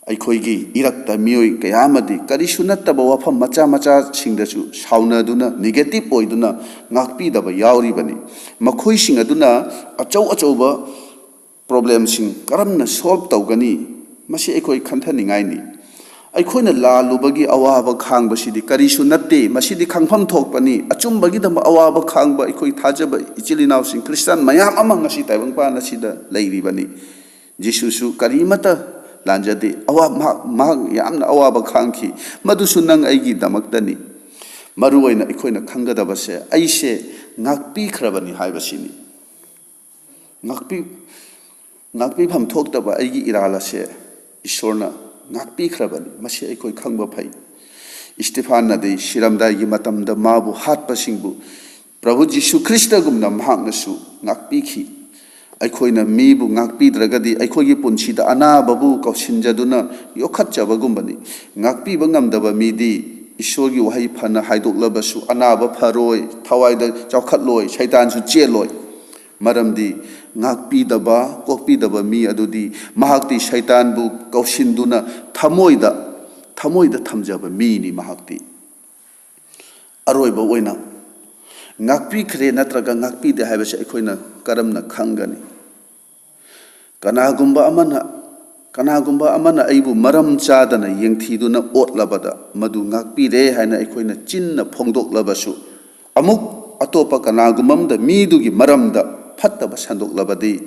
ꯑꯩꯈꯣꯏꯒꯤ ꯏꯔꯛꯇ ꯃꯤꯑꯣꯏ ꯀꯌꯥ ꯑꯃꯗꯤ ꯀꯔꯤꯁꯨ ꯅꯠꯇꯕ ꯋꯥꯐꯝ ꯃꯆꯥ ꯃꯆꯥꯁꯤꯡꯗꯁꯨ ꯁꯥꯎꯅꯗꯨꯅ, ꯅꯦꯒꯦꯇꯤꯚ ꯑꯣꯏꯗꯨꯅ ꯉꯥꯛꯄꯤꯗꯕ ꯌꯥꯎꯔꯤꯕꯅꯤ꯫ ꯃꯈꯣꯏꯁꯤꯡ ꯑꯗꯨꯅ ꯑꯆꯧ ꯑꯆꯧꯕ ꯄ꯭ꯔꯣꯕ꯭ꯂꯦꯝꯁꯤꯡ ꯀꯔꯝꯅ ꯁꯣꯜꯕ ꯇꯧꯒꯅꯤ? ꯃꯁꯤ ꯑꯩꯈꯣꯏ ꯈꯟꯊꯅꯤꯡꯉꯥꯏꯅꯤ꯫ ꯑꯩꯈꯣꯏꯅ ꯂꯥꯜꯂꯨꯕꯒꯤ ꯑꯋꯥꯕ ꯈꯥꯡꯕꯁꯤꯗꯤ ꯀꯔꯤꯁꯨ ꯅꯠꯇꯦ꯫ ꯃꯁꯤꯗꯤ ꯈꯪꯐꯝ ꯊꯣꯛꯄꯅꯤ꯫ ꯑꯆꯨꯝꯕꯒꯤꯗꯃꯛ ꯑꯋꯥꯕ ꯈꯥꯡꯕ ꯑꯩꯈꯣꯏ ꯊꯥꯖꯕ ꯏꯆꯤꯜ ꯏꯅꯥꯎꯁꯤꯡ, ꯈ꯭ꯔꯤꯁꯇꯥꯟ ꯃꯌꯥꯝ ꯑꯃ ꯉꯁꯤ ꯇꯥꯏꯕꯪꯄꯥꯟ ꯑꯁꯤꯗ ꯂꯩꯔꯤꯕꯅꯤ꯫ ꯖꯤꯁꯨꯁꯨ ꯀꯔꯤꯃꯠꯇ ꯂꯥꯟꯖꯗꯦ꯫ ꯑꯋꯥ-, ꯃꯍꯥꯛ, ꯃꯍꯥꯛ ꯌꯥꯝꯅ ꯑꯋꯥꯕ ꯈꯥꯡꯈꯤ꯫ ꯃꯗꯨꯁꯨ ꯅꯪ ꯑꯩꯒꯤꯗꯃꯛꯇꯅꯤ꯫ ꯃꯔꯨ ꯑꯣꯏꯅ ꯑꯩꯈꯣꯏꯅ ꯈꯪꯒꯗꯕꯁꯦ, ꯑꯩꯁꯦ ꯉꯥꯛꯄꯤꯈ꯭ꯔꯕꯅꯤ ꯍꯥꯏꯕꯁꯤꯅꯤ꯫ ꯉꯥꯛꯄꯤ-, ꯉꯥꯛꯄꯤꯐꯝ ꯊꯣꯛꯇꯕ ꯑꯩꯒꯤ ꯏꯔꯥꯜ ꯑꯁꯦ ꯏꯁꯣꯔꯅ ꯉꯥꯛꯄꯤꯈ꯭ꯔꯕꯅꯤ꯫ ꯃꯁꯤ ꯑꯩꯈꯣꯏ ꯈꯪꯕ ꯐꯩ꯫ ꯏꯁꯇꯤꯐꯥꯟꯅꯗꯤ ꯁꯤꯔꯝꯗꯥꯏꯒꯤ ꯃꯇꯝꯗ ꯃꯥꯕꯨ ꯍꯥꯠꯄꯁꯤꯡꯕꯨ ꯄ꯭ꯔꯚꯨ ꯖꯤꯁꯨ ꯈ꯭ꯔꯤꯁꯇꯒꯨꯝꯅ ꯃꯍꯥꯛꯅꯁꯨ ꯉꯥꯛꯄꯤꯈꯤ꯫ ꯑꯩꯈꯣꯏꯅ ꯃꯤꯕꯨ ꯉꯥꯛꯄꯤꯗ꯭ꯔꯒꯗꯤ ꯑꯩꯈꯣꯏꯒꯤ ꯄꯨꯟꯁꯤꯗ ꯑꯅꯥꯕꯕꯨ ꯀꯧꯁꯤꯟꯖꯗꯨꯅ ꯌꯣꯛꯈꯠꯆꯕꯒꯨꯝꯕꯅꯤ꯫ ꯉꯥꯛꯄꯤꯕ ꯉꯝꯗꯕ ꯃꯤꯗꯤ ꯏꯁꯣꯔꯒꯤ ꯋꯥꯍꯩ ꯐꯅ ꯍꯥꯏꯗꯣꯛꯂꯕꯁꯨ ꯑꯅꯥꯕ ꯐꯔꯣꯏ, ꯊꯋꯥꯏꯗ ꯆꯥꯎꯈꯠꯂꯣꯏ, ꯁꯩꯇꯥꯟꯁꯨ ꯆꯦꯜꯂꯣꯏ꯫ ꯃꯔꯝꯗꯤ ꯉꯥꯛꯄꯤꯗꯕ, ꯀꯣꯛꯄꯤꯗꯕ ꯃꯤ ꯑꯗꯨꯗꯤ ꯃꯍꯥꯛꯇꯤ ꯁꯩꯇꯥꯟꯕꯨ ꯀꯧꯁꯤꯟꯗꯨꯅ ꯊꯃꯣꯏꯗ, ꯊꯃꯣꯏꯗ ꯊꯝꯖꯕ ꯃꯤꯅꯤ ꯃꯍꯥꯛꯇꯤ꯫ ꯑꯔꯣꯏꯕ ꯑꯣꯏꯅ, ꯉꯥꯛꯄꯤꯈ꯭ꯔꯦ ꯅꯠꯇ꯭ꯔꯒ ꯉꯥꯛꯄꯤꯗꯦ ꯍꯥꯏꯕꯁꯤ ꯑꯩꯈꯣꯏꯅ ꯀꯔꯝꯅ ꯈꯪꯒꯅꯤ? ꯀꯅꯥꯒꯨꯝꯕ ꯑꯃꯅ, ꯀꯅꯥꯒꯨꯝꯕ ꯑꯃꯅ ꯑꯩꯕꯨ ꯃꯔꯝ ꯆꯥꯗꯅ ꯌꯦꯡꯊꯤꯗꯨꯅ ꯑꯣꯠꯂꯕꯗ, ꯃꯗꯨ ꯉꯥꯛꯄꯤꯔꯦ ꯍꯥꯏꯅ ꯑꯩꯈꯣꯏꯅ ꯆꯤꯟꯅ ꯐꯣꯡꯗꯣꯛꯂꯕꯁꯨ, ꯑꯃꯨꯛ ꯑꯇꯣꯞꯄ ꯀꯅꯥꯒꯨꯝꯕ ꯑꯃꯗ ꯃꯤꯗꯨꯒꯤ ꯃꯔꯝꯗ ꯐꯠꯇꯕ ꯁꯟꯗꯣꯛꯂꯕꯗꯤ,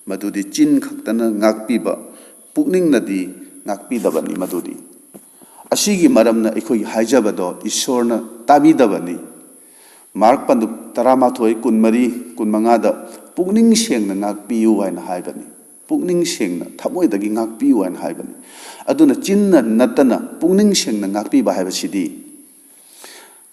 ꯃꯗꯨꯗꯤ ꯆꯤꯟ ꯈꯛꯇꯅ ꯉꯥꯛꯄꯤꯕ, ꯄꯨꯛꯅꯤꯡꯅꯗꯤ ꯉꯥꯛꯄꯤꯗꯕꯅꯤ꯫ ꯃꯗꯨꯗꯤ ꯑꯁꯤꯒꯤ ꯃꯔꯝꯅ ꯑꯩꯈꯣꯏꯒꯤ ꯍꯥꯏꯖꯕꯗꯣ ꯏꯁꯣꯔꯅ ꯇꯥꯕꯤꯗꯕꯅꯤ꯫ ꯃꯥꯔꯛ ꯄꯟꯗꯨꯞ ꯇꯔꯥꯃꯥꯊꯣꯏ, ꯀꯨꯟꯃꯔꯤ, ꯀꯨꯟꯃꯉꯥꯗ "ꯄꯨꯛꯅꯤꯡ ꯁꯦꯡꯅ ꯉꯥꯛꯄꯤꯌꯨ" ꯍꯥꯏꯅ ꯍꯥꯏꯕꯅꯤ꯫ ꯄꯨꯛꯅꯤꯡ ꯁꯦꯡꯅ, ꯊꯃꯣꯏꯗꯒꯤ ꯉꯥꯛꯄꯤꯌꯨ ꯍꯥꯏꯅ ꯍꯥꯏꯕꯅꯤ꯫ ꯑꯗꯨꯅ ꯆꯤꯟꯅ ꯅꯠꯇꯅ ꯄꯨꯛꯅꯤꯡ ꯁꯦꯡꯅ ꯉꯥꯛꯄꯤꯕ ꯍꯥꯏꯕꯁꯤꯗꯤ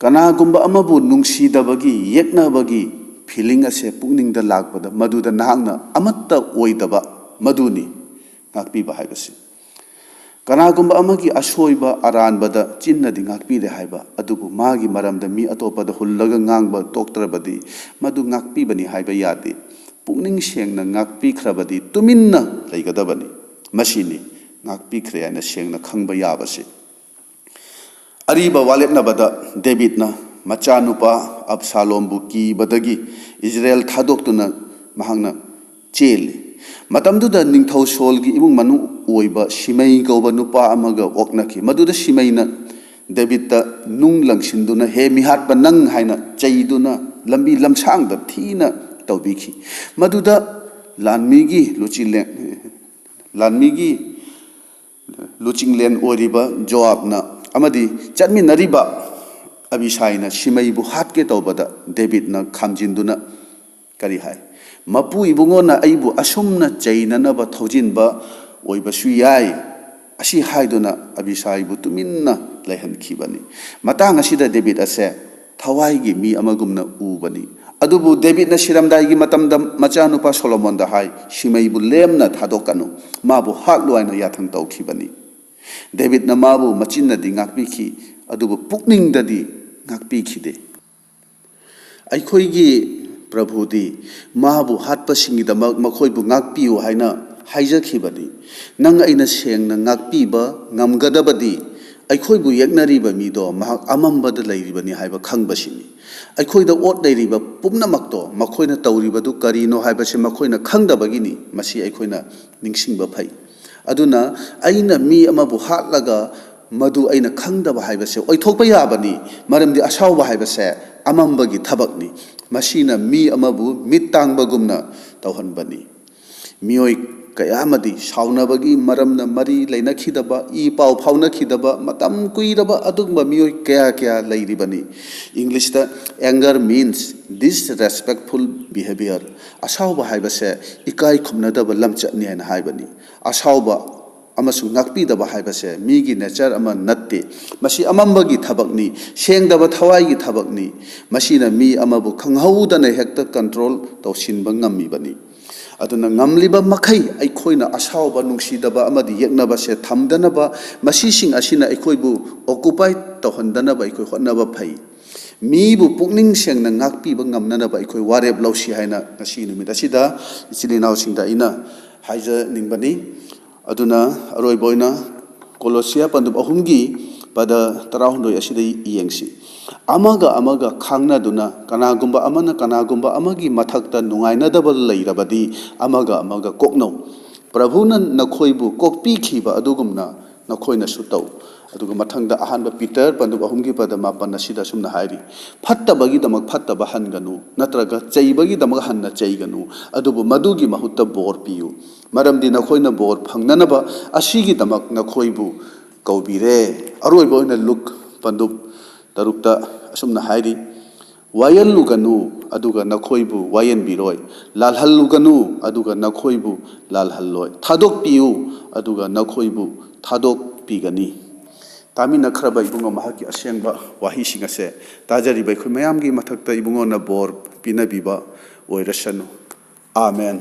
ꯀꯅꯥꯒꯨꯝꯕ ꯑꯃꯕꯨ ꯅꯨꯡꯁꯤꯗꯕꯒꯤ, ꯌꯦꯛꯅꯕꯒꯤ ꯐꯤꯂꯤꯡ ꯑꯁꯦ ꯄꯨꯛꯅꯤꯡꯗ ꯂꯥꯛꯄꯗ, ꯃꯗꯨꯗ ꯅꯍꯥꯛꯅ ꯑꯃꯠꯇ ꯑꯣꯏꯗꯕ, ꯃꯗꯨꯅꯤ ꯉꯥꯛꯄꯤꯕ ꯍꯥꯏꯕꯁꯤ꯫ ꯀꯅꯥꯒꯨꯝꯕ ꯑꯃꯒꯤ ꯑꯁꯣꯏꯕ ꯑꯔꯥꯟꯕꯗ ꯆꯤꯟꯅꯗꯤ ꯉꯥꯛꯄꯤꯔꯦ ꯍꯥꯏꯕ, ꯑꯗꯨꯕꯨ ꯃꯥꯒꯤ ꯃꯔꯝꯗ ꯃꯤ ꯑꯇꯣꯞꯄꯗ ꯍꯨꯜꯂꯒ ꯉꯥꯡꯕ ꯇꯣꯛꯇ꯭ꯔꯕꯗꯤ, ꯃꯗꯨ ꯉꯥꯛꯄꯤꯕꯅꯤ ꯍꯥꯏꯕ ꯌꯥꯗꯦ꯫ ꯄꯨꯛꯅꯤꯡ ꯁꯦꯡꯅ ꯉꯥꯛꯄꯤꯈ꯭ꯔꯕꯗꯤ ꯇꯨꯃꯤꯟꯅ ꯂꯩꯒꯗꯕꯅꯤ꯫ ꯃꯁꯤꯅꯤ ꯉꯥꯛꯄꯤꯈ꯭ꯔꯦ ꯍꯥꯏꯅ ꯁꯦꯡꯅ ꯈꯪꯕ ꯌꯥꯕꯁꯤ꯫ ꯑꯔꯤꯕ ꯋꯥꯔꯦꯞꯅꯕꯗ ꯗꯦꯕꯤꯠꯅ ꯃꯆꯥꯅꯨꯄꯥ ꯑꯕꯁꯥꯂꯣꯝꯕꯨ ꯀꯤꯕꯗꯒꯤ ꯏꯖꯔꯦꯜ ꯊꯥꯗꯣꯛꯇꯨꯅ ꯃꯍꯥꯛꯅ ꯆꯦꯜꯂꯤ꯫ ꯃꯇꯝꯗꯨꯗ ꯅꯤꯡꯊꯧ ꯁꯣꯜꯒꯤ ꯏꯃꯨꯡ ꯃꯅꯨꯡ ꯑꯣꯏꯕ ꯁꯤꯃꯩ ꯀꯧꯕ ꯅꯨꯄꯥ ꯑꯃꯒ ꯑꯣꯛꯅꯈꯤ꯫ ꯃꯗꯨꯗ ꯁꯤꯃꯩꯅ ꯗꯦꯕꯤꯠꯇ ꯅꯨꯡ ꯂꯪꯁꯤꯟꯗꯨꯅ, "ꯍꯦ ꯃꯤꯍꯥꯠꯄ ꯅꯪ" ꯍꯥꯏꯅ ꯆꯩꯗꯨꯅ ꯂꯝꯕꯤ ꯂꯝꯁꯥꯡꯗ ꯊꯤꯅ ꯇꯧꯕꯤꯈꯤ꯫ ꯃꯗꯨꯗ ꯂꯥꯟꯃꯤꯒꯤ ꯂꯨꯆꯤꯡꯂꯦꯟ, ꯂꯥꯟꯃꯤꯒꯤ ꯂꯨꯆꯤꯡꯂꯦꯟ ꯑꯣꯏꯔꯤꯕ ꯖꯣꯑꯥꯕꯅ ꯑꯃꯗꯤ ꯆꯠꯃꯤꯟꯅꯔꯤꯕ ꯑꯕꯤꯁꯥꯏꯅ ꯁꯤꯃꯩꯕꯨ ꯍꯥꯠꯀꯦ ꯇꯧꯕꯗ ꯗꯦꯕꯤꯠꯅ ꯈꯥꯝꯖꯤꯟꯗꯨꯅ ꯀꯔꯤ ꯍꯥꯏ? "ꯃꯄꯨ ꯏꯕꯨꯡꯉꯣꯅ ꯑꯩꯕꯨ ꯑꯁꯨꯝꯅ ꯆꯩꯅꯅꯕ ꯊꯧꯖꯤꯟꯕ ꯑꯣꯏꯕꯁꯨ ꯌꯥꯏ" ꯑꯁꯤ ꯍꯥꯏꯗꯨꯅ ꯑꯕꯤꯁꯥꯏꯕꯨ ꯇꯨꯃꯤꯟꯅ ꯂꯩꯍꯟꯈꯤꯕꯅꯤ꯫ ꯃꯇꯥꯡ ꯑꯁꯤꯗ ꯗꯦꯕꯤꯠ ꯑꯁꯦ ꯊꯋꯥꯏꯒꯤ ꯃꯤ ꯑꯃꯒꯨꯝꯅ ꯎꯕꯅꯤ꯫ ꯑꯗꯨꯕꯨ ꯗꯦꯕꯤꯠꯅ ꯁꯤꯔꯝꯗꯥꯏꯒꯤ ꯃꯇꯝꯗ ꯃꯆꯥꯅꯨꯄꯥ ꯁꯣꯂꯣꯃꯣꯟꯗ ꯍꯥꯏ, "ꯁꯤꯃꯩꯕꯨ ꯂꯦꯝꯅ ꯊꯥꯗꯣꯛꯀꯅꯨ, ꯃꯥꯕꯨ ꯍꯥꯠꯂꯨ" ꯍꯥꯏꯅ ꯌꯥꯊꯪ ꯇꯧꯈꯤꯕꯅꯤ꯫ ꯗꯦꯕꯤꯠꯅ ꯃꯥꯕꯨ ꯃꯆꯤꯟꯅꯗꯤ ꯉꯥꯛꯄꯤꯈꯤ, ꯑꯗꯨꯕꯨ ꯄꯨꯛꯅꯤꯡꯗꯗꯤ ꯉꯥꯛꯄꯤꯈꯤꯗꯦ꯫ ꯑꯩꯈꯣꯏꯒꯤ ꯄ꯭ꯔꯚꯨꯗꯤ ꯃꯥꯕꯨ ꯍꯥꯠꯄꯁꯤꯡꯒꯤꯗꯃꯛ ꯃꯈꯣꯏꯕꯨ ꯉꯥꯛꯄꯤꯌꯨ ꯍꯥꯏꯅ ꯍꯥꯏꯖꯈꯤꯕꯅꯤ꯫ ꯅꯪ ꯑꯩꯅ ꯁꯦꯡꯅ ꯉꯥꯛꯄꯤꯕ ꯉꯝꯒꯗꯕꯗꯤ ꯑꯩꯈꯣꯏꯕꯨ ꯌꯦꯛꯅꯔꯤꯕ ꯃꯤꯗꯣ ꯃꯍꯥꯛ ꯑꯃꯝꯕꯗ ꯂꯩꯔꯤꯕꯅꯤ ꯍꯥꯏꯕ ꯈꯪꯕꯁꯤꯅꯤ꯫ ꯑꯩꯈꯣꯏꯗ ꯑꯣꯠ ꯂꯩꯔꯤꯕ ꯄꯨꯝꯅꯃꯛꯇꯣ ꯃꯈꯣꯏꯅ ꯇꯧꯔꯤꯕꯗꯨ ꯀꯔꯤꯅꯣ ꯍꯥꯏꯕꯁꯤ ꯃꯈꯣꯏꯅ ꯈꯪꯗꯕꯒꯤꯅꯤ꯫ ꯃꯁꯤ ꯑꯩꯈꯣꯏꯅ ꯅꯤꯡꯁꯤꯡꯕ ꯐꯩ꯫ ꯑꯗꯨꯅ ꯑꯩꯅ ꯃꯤ ꯑꯃꯕꯨ ꯍꯥꯠꯂꯒ ꯃꯗꯨ ꯑꯩꯅ ꯈꯪꯗꯕ ꯍꯥꯏꯕꯁꯦ ꯑꯣꯏꯊꯣꯛꯄ ꯌꯥꯕꯅꯤ, ꯃꯔꯝꯗꯤ ꯑꯁꯥꯎꯕ ꯍꯥꯏꯕꯁꯦ ꯑꯃꯝꯕꯒꯤ ꯊꯕꯛꯅꯤ꯫ ꯃꯁꯤꯅ ꯃꯤ ꯑꯃꯕꯨ ꯃꯤꯠ ꯇꯥꯡꯕꯒꯨꯝꯅ ꯇꯧꯍꯟꯕꯅꯤ꯫ ꯃꯤꯑꯣꯏ ꯀꯌꯥ ꯑꯃꯗꯤ ꯁꯥꯎꯅꯕꯒꯤ ꯃꯔꯝꯅ ꯃꯔꯤ ꯂꯩꯅꯈꯤꯗꯕ, ꯏ ꯄꯥꯎ ꯐꯥꯎꯅꯈꯤꯗꯕ ꯃꯇꯝ ꯀꯨꯏꯔꯕ ꯑꯗꯨꯒꯨꯝꯕ ꯃꯤꯑꯣꯏ ꯀꯌꯥ ꯀꯌꯥ ꯂꯩꯔꯤꯕꯅꯤ꯫ ꯏꯪꯂꯤꯁꯇ "Anger means disrespectful behavior", ꯑꯁꯥꯎꯕ ꯍꯥꯏꯕꯁꯦ ꯏꯀꯥꯏ ꯈꯨꯝꯅꯗꯕ ꯂꯝꯆꯠꯅꯤ ꯍꯥꯏꯅ ꯍꯥꯏꯕꯅꯤ꯫ ꯑꯁꯥꯎꯕ ꯑꯃꯁꯨꯡ ꯉꯥꯛꯄꯤꯗꯕ ꯍꯥꯏꯕꯁꯦ ꯃꯤꯒꯤ ꯅꯦꯆꯔ ꯑꯃ ꯅꯠꯇꯦ꯫ ꯃꯁꯤ ꯑꯃꯝꯕꯒꯤ ꯊꯕꯛꯅꯤ, ꯁꯦꯡꯗꯕ ꯊꯋꯥꯏꯒꯤ ꯊꯕꯛꯅꯤ꯫ ꯃꯁꯤꯅ ꯃꯤ ꯑꯃꯕꯨ ꯈꯪꯍꯧꯗꯅ ꯍꯦꯛꯇ ꯀꯟꯇ꯭ꯔꯣꯜ ꯇꯧꯁꯤꯟꯕ ꯉꯝꯃꯤꯕꯅꯤ꯫ ꯑꯗꯨꯅ ꯉꯝꯂꯤꯕ ꯃꯈꯩ ꯑꯩꯈꯣꯏꯅ ꯑꯁꯥꯎꯕ, ꯅꯨꯡꯁꯤꯗꯕ ꯑꯃꯗꯤ ꯌꯦꯛꯅꯕꯁꯦ ꯊꯝꯗꯅꯕ, ꯃꯁꯤꯁꯤꯡ ꯑꯁꯤꯅ ꯑꯩꯈꯣꯏꯕꯨ ꯑꯣꯀꯨꯄꯥꯏ ꯇꯧꯍꯟꯗꯅꯕ ꯑꯩꯈꯣꯏ ꯍꯣꯠꯅꯕ ꯐꯩ꯫ ꯃꯤꯕꯨ ꯄꯨꯛꯅꯤꯡ ꯁꯦꯡꯅ ꯉꯥꯛꯄꯤꯕ ꯉꯝꯅꯅꯕ ꯑꯩꯈꯣꯏ ꯋꯥꯔꯦꯞ ꯂꯧꯁꯤ ꯍꯥꯏꯅ ꯉꯁꯤ ꯅꯨꯃꯤꯠ ꯑꯁꯤꯗ ꯏꯆꯤꯜ ꯏꯅꯥꯎꯁꯤꯡꯗ ꯑꯩꯅ ꯍꯥꯏꯖꯅꯤꯡꯕꯅꯤ꯫ ꯑꯗꯨꯅ ꯑꯔꯣꯏꯕ ꯑꯣꯏꯅ ꯀꯣꯂꯣꯁꯤꯌꯥ ꯄꯟꯗꯨꯞ ꯑꯍꯨꯝꯒꯤ ꯄꯗ ꯇꯔꯥꯍꯨꯝꯗꯣꯏ ꯑꯁꯤꯗ ꯌꯦꯡꯁꯤ꯫ "ꯑꯃꯒ ꯑꯃꯒ ꯈꯪꯅꯗꯨꯅ ꯀꯅꯥꯒꯨꯝꯕ ꯑꯃꯅ ꯀꯅꯥꯒꯨꯝꯕ ꯑꯃꯒꯤ ꯃꯊꯛꯇ ꯅꯨꯡꯉꯥꯏꯅꯗꯕ ꯂꯩꯔꯕꯗꯤ ꯑꯃꯒ ꯑꯃꯒ ꯀꯣꯛꯅꯧ꯫ ꯄ꯭ꯔꯚꯨꯅ ꯅꯈꯣꯏꯕꯨ ꯀꯣꯛꯄꯤꯈꯤꯕ ꯑꯗꯨꯒꯨꯝꯅ ꯅꯈꯣꯏꯅꯁꯨ ꯇꯧ"꯫ ꯑꯗꯨꯒ ꯃꯊꯪꯗ ꯑꯍꯥꯟꯕ ꯄꯤꯇꯔ ꯄꯟꯗꯨꯞ ꯑꯍꯨꯝꯒꯤ ꯄꯗ ꯃꯥꯄꯟ ꯑꯁꯤꯗ ꯑꯁꯨꯝꯅ ꯍꯥꯏꯔꯤ, "ꯐꯠꯇꯕꯒꯤꯗꯃꯛ ꯐꯠꯇꯕ ꯍꯟꯒꯅꯨ, ꯅꯠꯇ꯭ꯔꯒ ꯆꯩꯕꯒꯤꯗꯃꯛ ꯍꯟꯅ ꯆꯩꯒꯅꯨ, ꯑꯗꯨꯕꯨ ꯃꯗꯨꯒꯤ ꯃꯍꯨꯠꯇ ꯕꯣꯔ ꯄꯤꯌꯨ, ꯃꯔꯝꯗꯤ ꯅꯈꯣꯏꯅ ꯕꯣꯔ ꯐꯪꯅꯅꯕ ꯑꯁꯤꯒꯤꯗꯃꯛ ꯅꯈꯣꯏꯕꯨ ꯀꯧꯕꯤꯔꯦ"꯫ ꯑꯔꯣꯏꯕ ꯑꯣꯏꯅ ꯂꯨꯛ ꯄꯟꯗꯨꯞ ꯇꯔꯨꯛꯇ ꯑꯁꯨꯝꯅ ꯍꯥꯏꯔꯤ, "ꯋꯥꯌꯦꯜꯂꯨꯒꯅꯨ, ꯑꯗꯨꯒ ꯅꯈꯣꯏꯕꯨ ꯋꯥꯌꯦꯟꯕꯤꯔꯣꯏ, ꯂꯥꯜꯍꯜꯂꯨꯒꯅꯨ, ꯑꯗꯨꯒ ꯅꯈꯣꯏꯕꯨ ꯂꯥꯜꯍꯜꯂꯣꯏ, ꯊꯥꯗꯣꯛꯄꯤꯌꯨ, ꯑꯗꯨꯒ ꯅꯈꯣꯏꯕꯨ ꯊꯥꯗꯣꯛꯄꯤꯒꯅꯤ"꯫ ꯇꯥꯃꯤꯟꯅꯈ꯭ꯔꯕ ꯏꯕꯨꯡꯉꯣ ꯃꯍꯥꯛꯀꯤ ꯑꯁꯦꯡꯕ ꯋꯥꯍꯩꯁꯤꯡ ꯑꯁꯦ ꯇꯥꯖꯔꯤꯕ ꯑꯩꯈꯣꯏ ꯃꯌꯥꯝꯒꯤ ꯃꯊꯛꯇ ꯏꯕꯨꯡꯉꯣꯅ ꯕꯣꯔ ꯄꯤꯅꯕꯤꯕ ꯑꯣꯏꯔꯁꯅꯨ꯫ ꯑꯥꯃꯦꯟ꯫